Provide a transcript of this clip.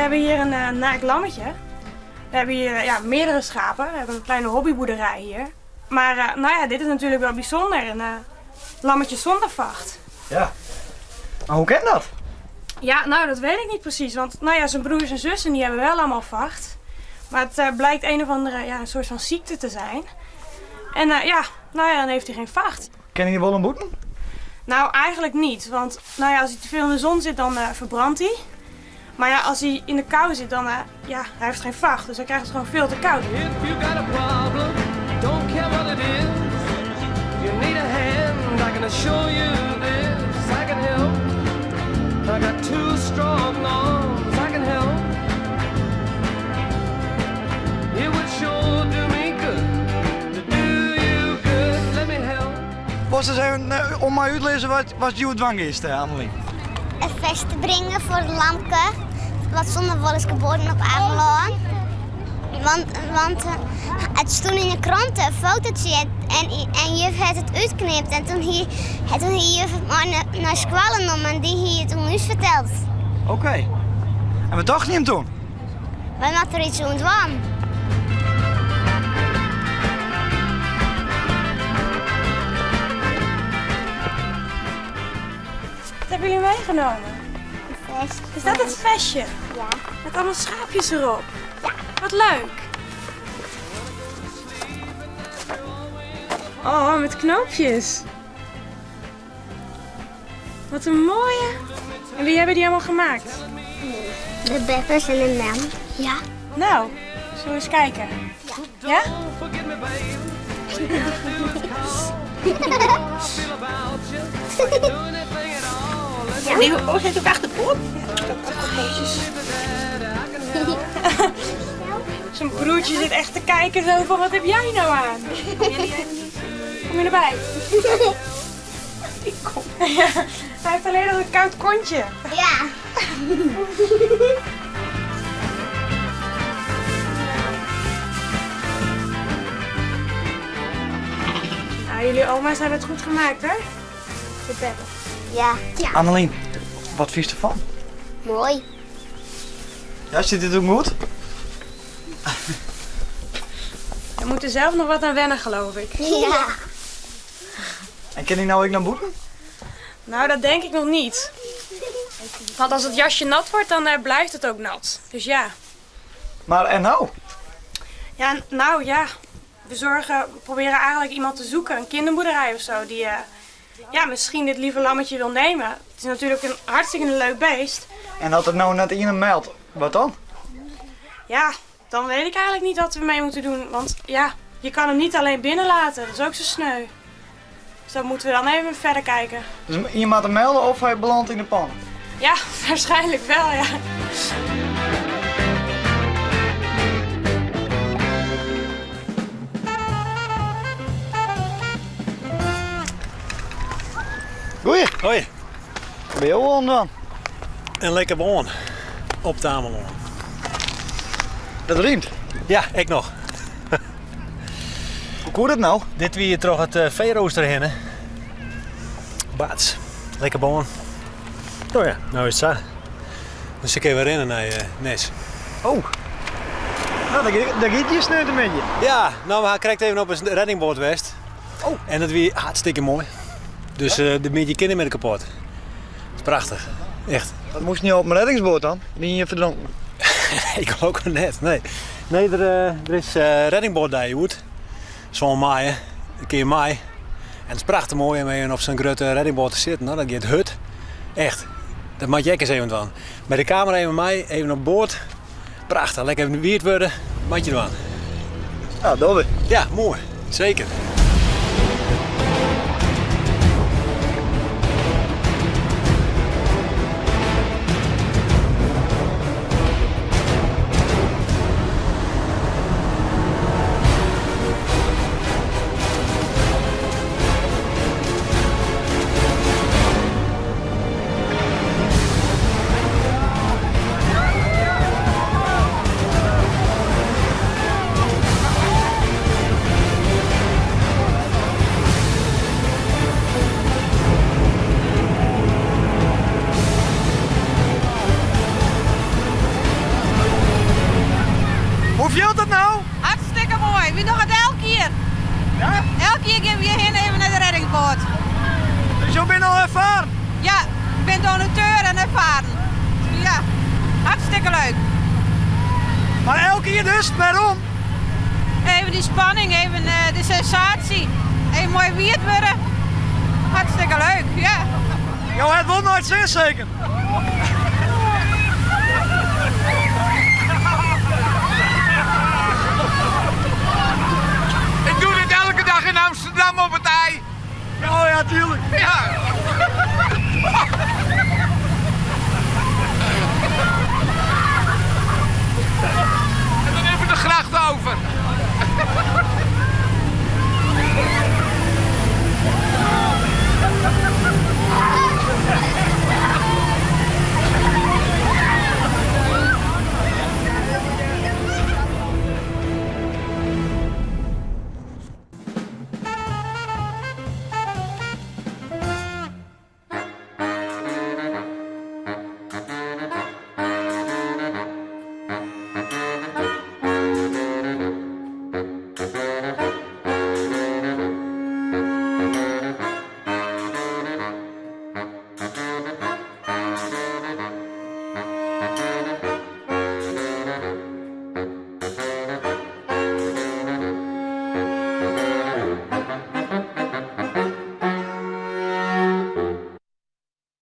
hebben hier een uh, naakt lammetje. We hebben hier eh, ja, meerdere schapen. We hebben een kleine hobbyboerderij hier. Maar uh, nou ja, dit is natuurlijk wel bijzonder. Een lammetje zonder vacht. Ja. Maar hoe kan dat? Ja, nou dat weet ik niet precies. Want nou ja, zijn broers en zussen die hebben wel allemaal vacht. Maar het uh, blijkt een of andere ja, een soort van ziekte te zijn. En uh, ja, nou ja, dan heeft hij geen vacht. Ken je wel een boete? Nou, eigenlijk niet. Want nou ja, als hij te veel in de zon zit, dan uh, verbrandt hij. Maar ja, als hij in de kou zit, dan ja, hij heeft geen vacht. Dus hij krijgt het gewoon veel te koud. If you got a problem, don't care what it is. You need a hand, I can assure you this. I can help. I got two strong arms, I can help. It would sure do me good to do you good. Let me help. Was eens even om mij uit te lezen wat je dwang is, Annelien. Een vest te brengen voor het lamke. Wat zonder wol is geboren op Amelân. Want het stond in de krant een fotootje en juf had het uitknipt. En toen hier juf het maar naar school nam en die hier het toen verteld. Oké. Okay. En wat dacht je hem toen? Wij moeten er iets aan doen. Wat hebben jullie meegenomen? Een vest. Is dat het vestje? Ja. Met allemaal schaapjes erop? Ja. Wat leuk. Oh, met knoopjes. Wat een mooie. En wie hebben die allemaal gemaakt? De beppers en de mem. Ja. Nou, zullen we eens kijken? Ja? Ja? Ja. Nee, oh, zit ook achter de poort? Ja, jezus. Zijn broertje zit echt te kijken zo van, wat heb jij nou aan? Kom je erbij? Ik kom. Ja, hij heeft alleen nog een koud kontje. Ja. Nou, jullie oma's hebben het goed gemaakt, hè? De beppen. Ja. Ja. Annelien, wat vind je ervan? Mooi. Ja, zit dit ook goed? We moeten zelf nog wat aan wennen, geloof ik. Ja. En ken ik nou ook naar boeten? Nou, dat denk ik nog niet. Want als het jasje nat wordt, dan blijft het ook nat. Dus ja. Maar en nou? Ja, nou ja. We proberen eigenlijk iemand te zoeken, een kinderboerderij of zo, die ja, misschien dit lieve lammetje wil nemen. Het is natuurlijk een hartstikke leuk beest. En had het nou net iemand meldt, wat dan? Ja, dan weet ik eigenlijk niet wat we mee moeten doen. Want ja, je kan hem niet alleen binnenlaten. Dat is ook zo sneu. Dus dan moeten we dan even verder kijken. Dus je moet hem melden of hij belandt in de pan? Ja, waarschijnlijk wel, ja. Goeie. Hoi. Ben je al dan? Een lekker woon op de Amelân. Dat riemt? Ja, ik nog. Hoe komt het nou? Dit wie toch het veerooster heen, hè? Baats. Lekker boon. Oh ja, nou is het zo. Dus ik even rennen naar Nes. Oh. Nou, daar gaat je sneu een beetje. Ja, nou, maar hij krijgt even op een reddingboot west. Oh. En dat wie hartstikke mooi. Dus de beetje kinderen met kapot. Dat is prachtig. Echt. Dat moest niet op mijn reddingsboot dan? Die je verdronken? Ik ook net, nee. Nee, er is reddingboot daar, goed. Zo'n mei, een keer mei. En het is prachtig mooi om even op zo'n grote reddingboot te zitten. Nou, dat gaat hut. Echt. Dat maak jij eens even van. Met de camera even mij, even op boord. Prachtig, lekker even wierd worden. Maak je ervan. Ja, dat weer. Ja, mooi. Zeker. Wy dogge it elk jier. Ja? Elk jier gean we hjirhinne even nei de reddingboat. Dus jo binne al erfaren? Ja, ik bin donateur en erfaren. Ja, hartstikke leuk. Mar elk jier dus, wêrom? Even die spanning, even eh, de sensatie. Even moai wiet wurde. Hartstikke leuk, ja. Jo ha it wol nei it sin seker? Ik doe dit elke dag in Amsterdam op het IJ. Oh ja, tuurlijk. Ja.